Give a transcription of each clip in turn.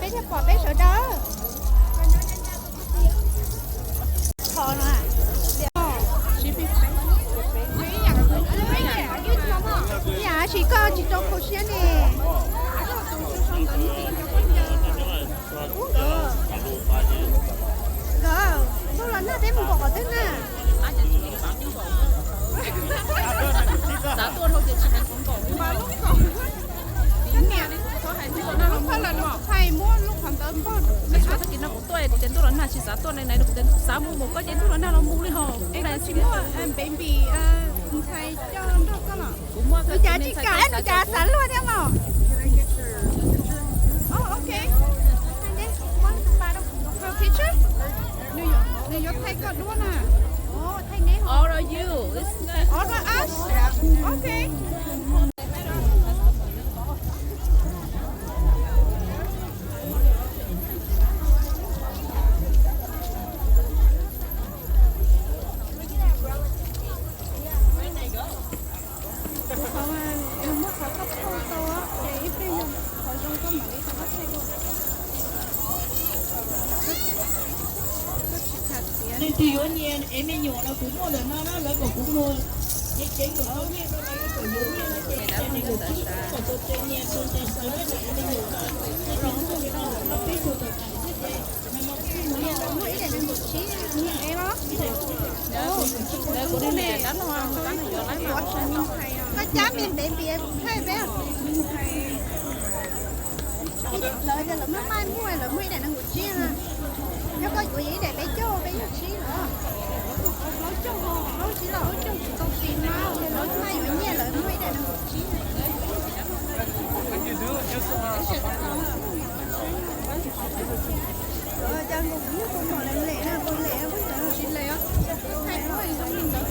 Peb thiaj pom peb sawv daws. Thov no. Yam tsis koj tsis tau kho siab ne. Nkawd, ntuj los nag peb mus npaum qhov twg na. Lub phaj los thaij muab lub qhov ntawd npog. Tag kis no kuv tuaj kuv tias ntuj los nag tsis xav tuaj ne, kuv tias xav mus mus koj ces ntuj los nag los mus li hos. Es koj tsis muaj baby ntxhais coj nrog koj los? Kuv muaj, nws cas tsis kam, nws cas xav luag thiab mos. Oh, ok. Picture. Nws yuav thaij koj duab na. All of you. All of us. Ok. Qhov mas yog muab qhov koj phauj tau ces ib pliag yog qhov zoo koj mam li tau koj thaij dua. Leej twg yuav nyias ev me nyuam los kuv muaj ntawm no na, lawv kom kuv muag. Nyias cev nyuam tau nyiaj rau lawv, kom yuav nyiaj no ces nyias kom tau nyias tus tes xaws na, nyias ev me nyuam no, leej twg muaj li no los muab peb tug tawm tam thiab ces. Koj cab me baby thaij peb. Lawv tias lawv muaj maij muaj, lawv muaj ib daim nees nkaum tsib na. Yog koj yuav ib daim peb caug peb caug tsib los. Plaub caug, plaub tsib los plaub caug tsis tau tis no, lawv maij yuav nyiaj lawv muaj ib daim nees nkaum tsib. Cas nkaus kuv muaj tus mom lem lem na, tus lem tsis lem os. Thaij kuv zoo li ntawd.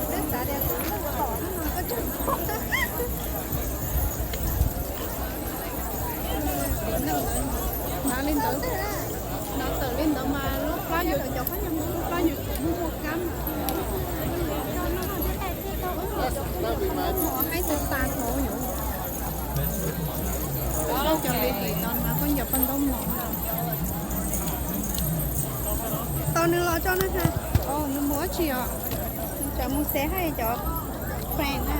Peb xav tias tus neeg tom no koj tseem pom. Tus neeg ntawd hnav li ntawd, hnav tawm li ntawd mas lub plab yuav, cov pab nyuag lub plab yuav muaj muaj kab. Haib tas tas hauv yus. Cov baby no mas koj ncaws paj ntaub mos. Tos nws los tso na. Nws mus dab tsi os? Tsam mus xav hais cov friend na.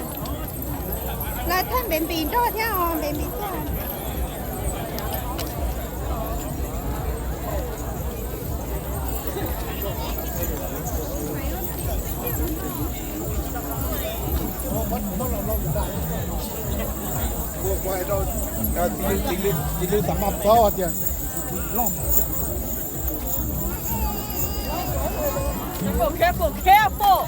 Lawv thaij baby nrog thiab os, baby tuaj. Tsis lwj xav maj txob tiag. Careful, careful.